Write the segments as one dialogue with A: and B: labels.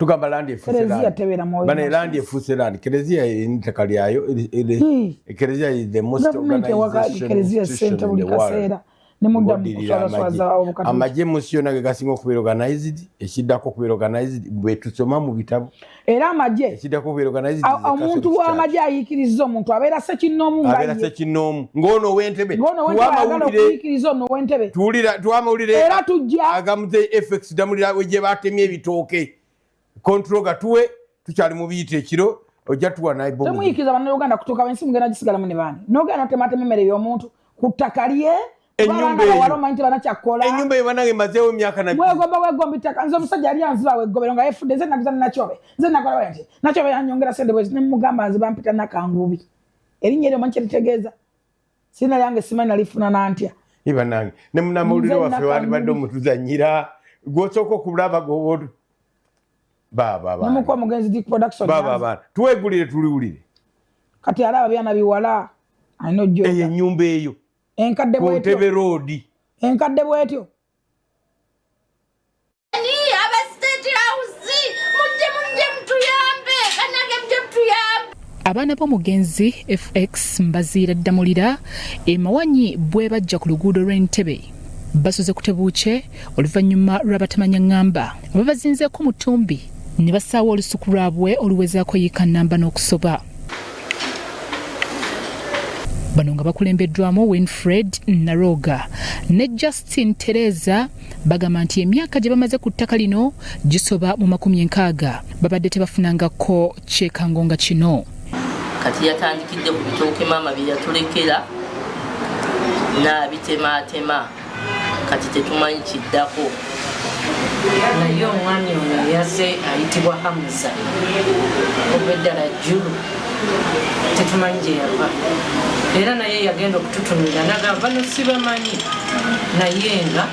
A: Tugamba land efuuse
B: Kereziya
A: land.
B: tebeera mwoyo
A: Bane
B: nonsense.
A: land efuuse land. Kereziya erina ettaka lyayo. Ekereziya is the most
B: Gavumenti ewaka
A: organization
B: kereziya
A: institution
B: sente
A: in
B: buli
A: the world.
B: kaseera ne mudda mu
A: Ng'oddirira amagye.
B: kuswalaswaza obukatuliki.
A: Amagye mu nsi yonna ge gasinga okubeera organized, ekiddako okubeera organized bwe tusoma mu bitabo.
B: Era amagye
A: Ekiddako okubeera organized is the
B: omuntu
A: Catholic Church.
B: w'amagye ayiikiriza omuntu abeera ssekinnoomu nga
A: Abeera
B: ye.
A: ssekinnoomu ng'ono ow'entebe.
B: Ng'ono
A: Tuwa
B: ow'entebe ayagala
A: amawulire.
B: okuyiikiriza ono ow'entebe.
A: Tuwulira tuwa amawulire.
B: Era tujja.
A: Agamuze FX Damulira we gye batemye ebitooke. Control gatuwe tukyali mu biyita ekiro ojja tuwa naye bomu.
B: Temuyikiriza bannayuganda kutuuka ensi mugenda gisigalamu ne baani. N'ogenda n'otematema emmere y'omuntu ku ttaka lye.
A: Ennyumba
B: Abaana
A: eyo.
B: bawala omanyi tebanakyakola.
A: Ennyumba eyo bannange emazeewo emyaka na
B: Mwegomba wegomba ettaka. Nze omusajja yali anziba weggobero nga yeefudde nze naguza ne Nakyobe. Nze nakola bwe nti. Nakyobe yanyongera ssente bwezi ne mmugamba nze bampita Nakangubi. Erinnya eryo omanyi kye litegeeza? Sirina lyange simanyi nalifuna na ntya.
A: Ye bannange ne munnamawulire
B: Nze
A: waffe
B: Nakangubi.
A: wandibadde omutuzannyira gw'osooka okulaba gw'oba baaba abaana.
B: Nemukuba omugenzi Dick Production.
A: Baaba abaana. Tuwegulire tuliwulire.
B: Kati alaba byana biwala alina ojjoga.
A: Eyo ennyumba eyo.
B: Enkadde
A: Ku
B: bw'etyo.
A: Ntebe Road.
B: Enkadde bw'etyo.
C: Ni aba State House mujje mujje mutuyambe bannange mujje mutuyambe.
D: Abaana b'omugenzi FX Mbaziira Ddamulira e Mawanyi bwe bajja ku luguudo lw'Entebe basuze ku tebuukye oluvannyuma lw'abatamanya ŋŋamba ababazinzeeko mu ttumbi ne bassaawo olusuku lwabwe oluwezaako yiika nnamba n'okusoba. Bano nga bakulembeddwamu Winfred Naroga ne Justin Tereza bagamba nti emyaka gye bamaze ku ttaka lino gisoba mu makumi enkaaga babadde tebafunangako kyekango nga kino.
E: Kati yatandikidde ku bitooke maama bye yatulekera n'abitemaatema kati tetumanyi kiddako.
F: Naye omwami ono yazze ayitibwa Hamza obweddala Julu tetumanyi gye yava era naye yagenda okututunulira n'agamba bano sibamanyi naye nga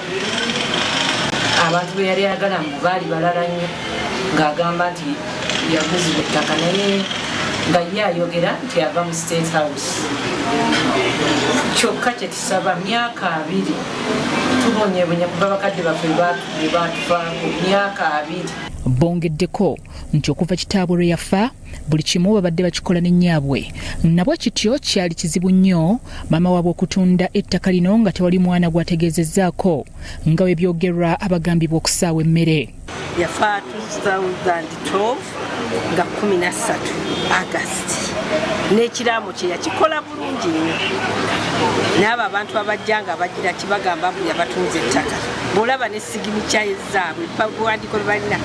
F: abantu be yali ayagala mbu baali balala nnyo ng'agamba nti yaguzibwa ettaka naye nga ye ayogera nti ava mu State House. Kyokka kye tusaba myaka 20 tubonyeebonye kuva bakadde baffe bwe baatuvaako myaka 20.
D: Bongeddeko nti okuva kitaabwe lwe yafa buli kimu babadde bakikola ne nnyaabwe nabwe kityo kyali kizibu nnyo maama waabwe okutunda ettaka lino nga tewali mwana gw'ategeezezzaako nga bwe byogerwa abagambibwa okusaawa emmere.
G: Yafa 2012 nga 13 August n'ekiraamo kye yakikola bulungi nnyo n'abo abantu abajja nga bagira kibagamba mbu yabatunze ettaka bw'olaba ne signature zaabwe biwandiiko bye balina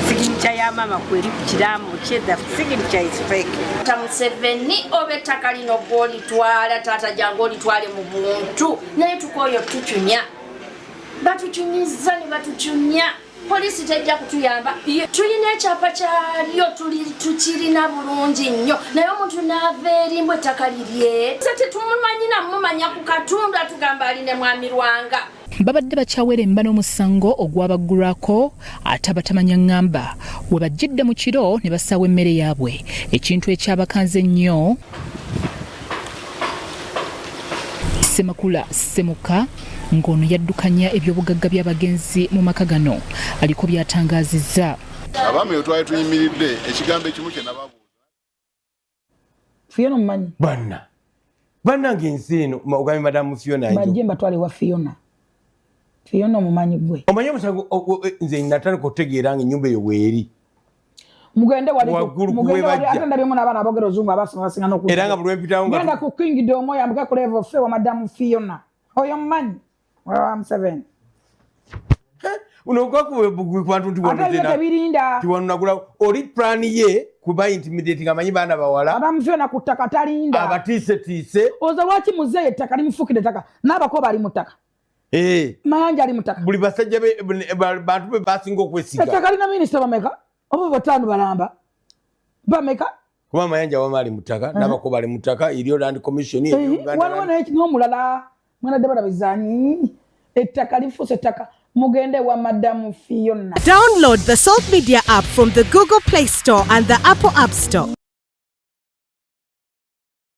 G: signature ya maama kweri ku kiraamo kye the signature is fake.
C: Taata Museveni oba ettaka lino gw'olitwala taata jangu olitwale mu buntu naye tukooye otucunya batucunyizza ne batucunya poliisi tejja kutuyamba tulina ekyapa kyalyo tukirina bulungi nnyo naye omuntu n'ava eri mbu ettaka lirye se tetumumanyi namumanya ku katundu atugamba ali ne mwami Lwanga.
D: Babadde bakyaweremba n'omusango ogwabaggulwako ate abatamanya ŋŋamba we bajjidde mu kiro ne basaawa emmere yaabwe ekintu ekyabakanze ennyo. Ssemakula Ssemuka ng'ono yaddukanya ebyobugagga by'abagenzi mu maka gano aliko by'atangaazizza.
H: Abaami we twali tuyimiridde ekigambo ekimu kye nababuuza.
B: Fiona omumanyi?
A: Banna. Bannange ensi eno, ogambye Madamu Fiona Njo.
B: Bajje mbatwale wa Fiona. Fiona omumanyi gwe.
A: Omanyi omusango, nze natandika okutegeera nga ennyumba eyo weeri.
B: Mugende wali
A: Waggulu ku
B: mugende wali,
A: bwe bajja.
B: ate ndabyemu n'abaana aboogera Oluzungu abasoma basinga n'okuwulira.
A: Era nga buli lwe mpitawo nga
B: Genda ku Kingdom oyambuke ku level ffe wa Madamu Fiona. Oyo omumanyi? Wa Museveni.
A: Uno ogwakuba bugwi ku bantu nti
B: Ate
A: wano
B: ebyo
A: tena-
B: tebirinda.
A: nti wano nagula oli plan ye kuba intimidating amanyi baana bawala.
B: Madamu Fiona ku ttaka talinda.
A: Abatiisetiise.
B: Oza lwaki muzeeyi ettaka limufuukidde ettaka n'abako bali mu ttaka. Mayanja ali mu ttaka.
A: Buli basajja be, bantu be basinga okwesiga.
B: Ettaka lina minisita bameka? Oba bataano balamba. Bameka?
A: Kuba Mayanja wama ali mu ttaka, n'abako bali mu ttaka, eriyo Land Commission, eriyo Uganda
B: Waliwo
A: Land
B: naye n'omulala mwana Debora Bizanyi. Ettaka lifuuse ettaka. Mugende wa Madamu Fiona.
I: Download the Salt Media app from the Google Play Store and the Apple App Store.